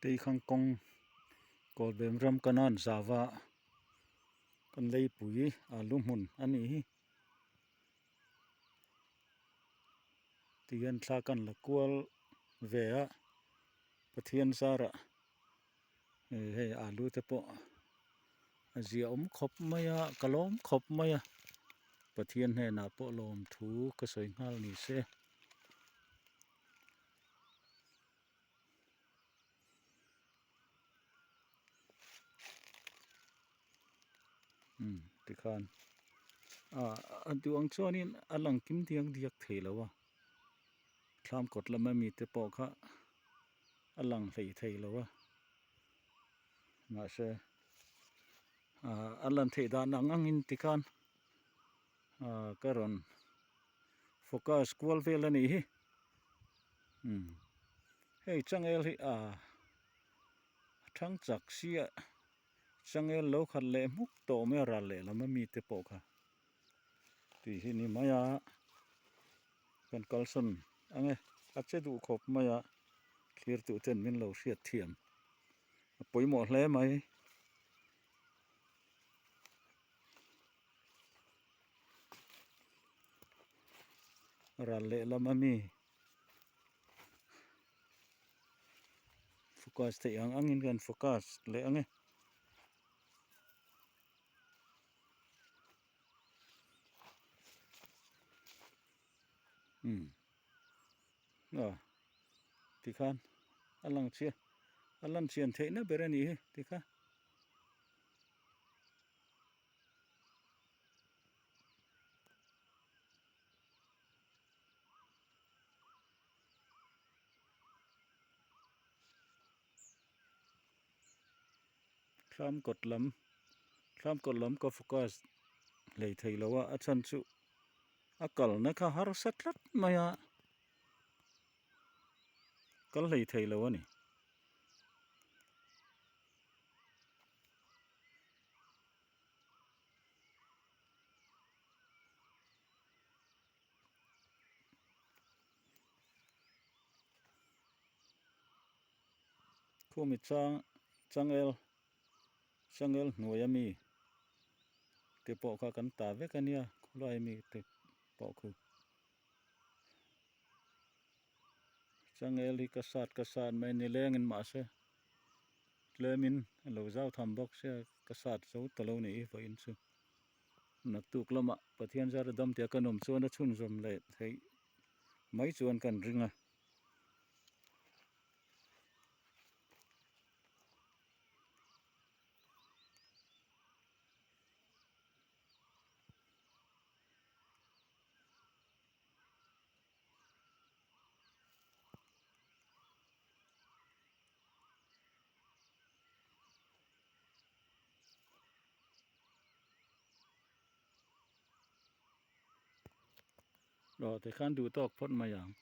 Teikhang kawng Kawlbem ram Kanan zava kan leipui alu hmun a nih hi tihian thla kan la kual ve a Pathian zarah hei alu te pawh a ziahawm khawp mai a ka lawm khawp mai a Pathian hnenah pawh lawmthu ka sawi nghal ni se. Umm tikhan ah a duh ang chuanin a lang kim diak diak thei lo a thlam kawt lama mite pawh kha a lang hlei thei lo a mahse ah a lan theih dan ang angin tikhan ah ka rawn focus kual vel a nih hi umm hei changel hi ah a thang chak sia changel lo khat leh hmuk tawh mai a ral leh lam ami te pawh kha tih hi ni mai a kan kalsawn ang e a che duh khawp mai a thlir duh ten min lo hriat thiam a pawimawh hle mai. Ral lehlam a mi focus theih ang angin kan focus leh ang e. Umm aw tikhan a lang chiah a lan chian theihna ber a nih hi tikhan. Thlam kawt lam thlam kawt lam ka focus hlei thei lo a a chhan chu a kalna kha harsa tlat mai a kal hlei thei lo a ni. Khumi chang changel changel hnuai ami te pawh kha kan ta vek a nia khawlai ami te pawh khu changel hi ka sat ka sat mai nilengin mahse tlemin a lo zau tham bawk sia ka sat zo ta lo ni hi vawiin chu naktuk lamah Pathian zara dam tia ka nawm chuan a chhunzawm leh theih mai chuan kan ring a. Aw tikhan duh tawk phawt mai ang.